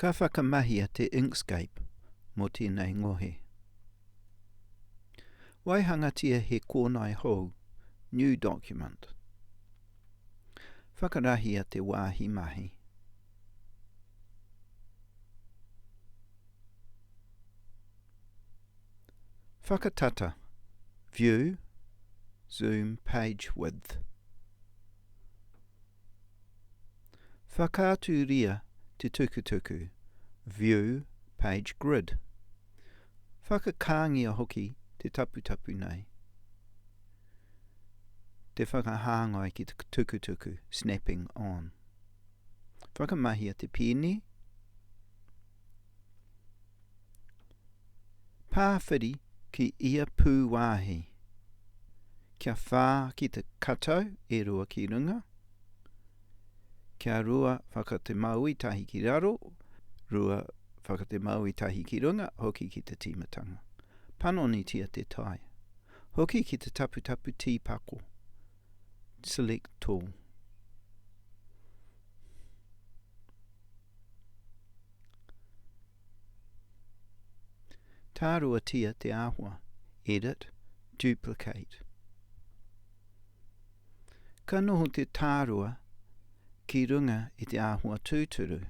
Ka whakamahia te Inkscape mō tēnei ngohe. Waihangatia he kōnae hou, New Document. Whakarahia te wāhi mahi. Whakatata, View, Zoom page width. Whakaaturia te tukutuku, View page grid. Whakakāngia hoki te taputapu nei. Te whakahāngai ki te tukutuku, snapping on. Whakamahia te pēne. Pāwhiri ki ia pūwāhi. Kia whā ki te katau e rua ki runga. Kia rua whakatemauī tahi ki raro, rua whakatemauī tahi ki runga, hoki ki te tīmatanga. Panonitia te tae. Hoki ki te taputapu tīpako. Select tool. Tāruatia te āhua. Edit, duplicate. Ka noho te tārua ki runga i te āhua tūturu.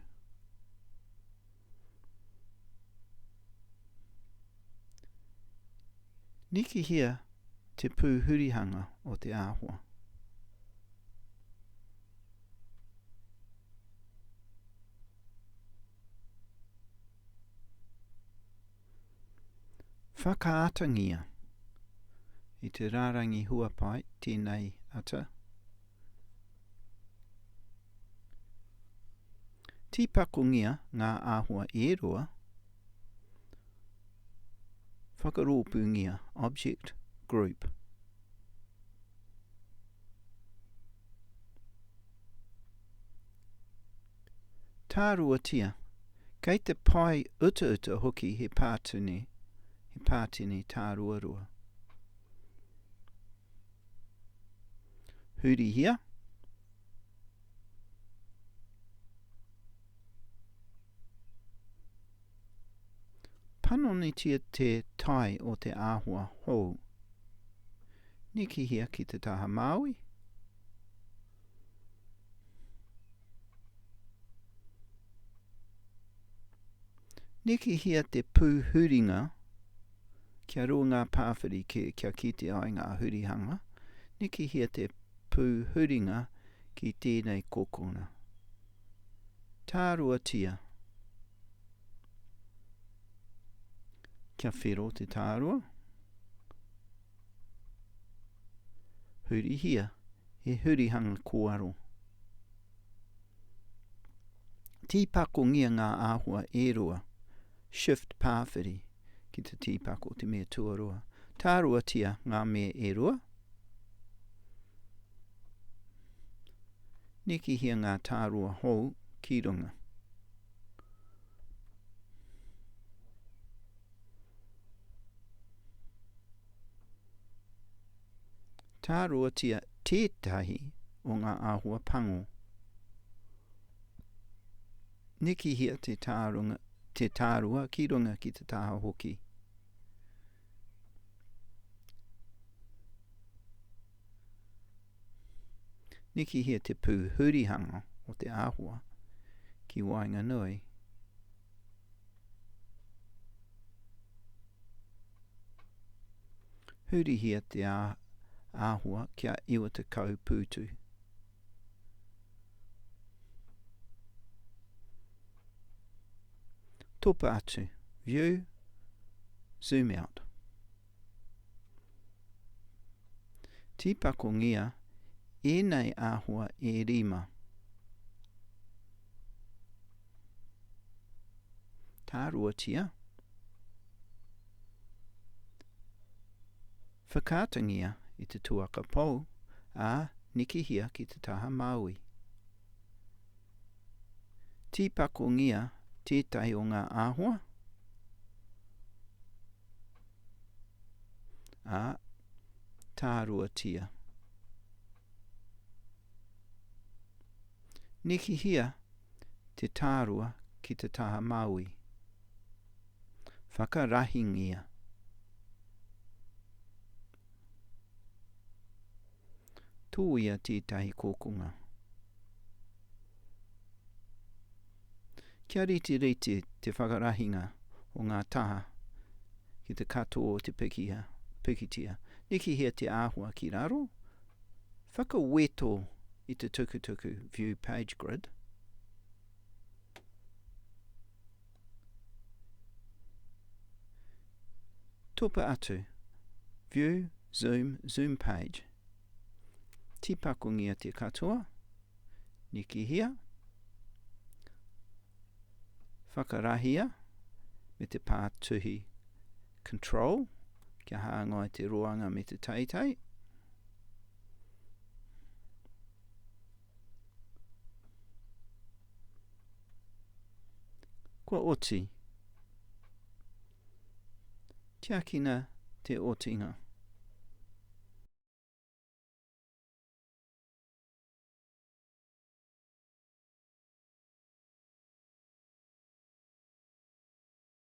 Nekehia te pū hurihanga o te āhua. Whakaatangia i te rārangi huapae tēnei ata. Tīpakongia ngā āhua e rua. Whakarōpūngia Object Group. Tāruatia. Kei te pae utauta hoki he pātene, he pātene tāruarua. Hurihia. Panonitia te tae o te āhua hou. Nekehia ki te taha māui. Nekehia te pū huringa kia rua ngā pāwhiri kia kite ai ngā hurihanga. Nekehia te pū huringa ki tēnei kokona. Tāruatia. Kia whero te tārua. Hurihia he hurihanga kōaro. Tīpakongia ngā āhua e rua, shift pāwhiri, ki te tīpako te mea tuarua. Tāruatia ngā mea e rua. Nekehia ngā tārua hou ki runga. Tāruatia tētahi o ngā āhua pango. Nekehia te tārunga, te tārua ki runga ki te taha hoki. Nekehia te pū hurihanga o te āhua ki waenganui. Hurihia te āhua kia 90 pūtu. Topa atu, View, Zoom out. Tīpakongia ēnei āhua e rima. Tāruatia. Whakaatangia i te tuaka pou, ā, nekehia ki te taha māui. Tīpakongia tētahi o ngā āhua, ā, tāruatia. Nekehia te tārua ki. ki te taha māui. Whakarahingia. Tōia tētahi kokonga. Kia riterite te whakarahinga o ngā taha ki te katoa o te pikiha, pikitia. Nekehia te āhua ki raro. Whakaweto i te tukutuku View Page Grid. Topa atu, View, Zoom, Zoom Page. Tīpakongia te katoa. Nekehia. Whakarahia me te pātuhi Control kia hāngai te roanga me te teitei. Kua oti. Tiakina te otinga.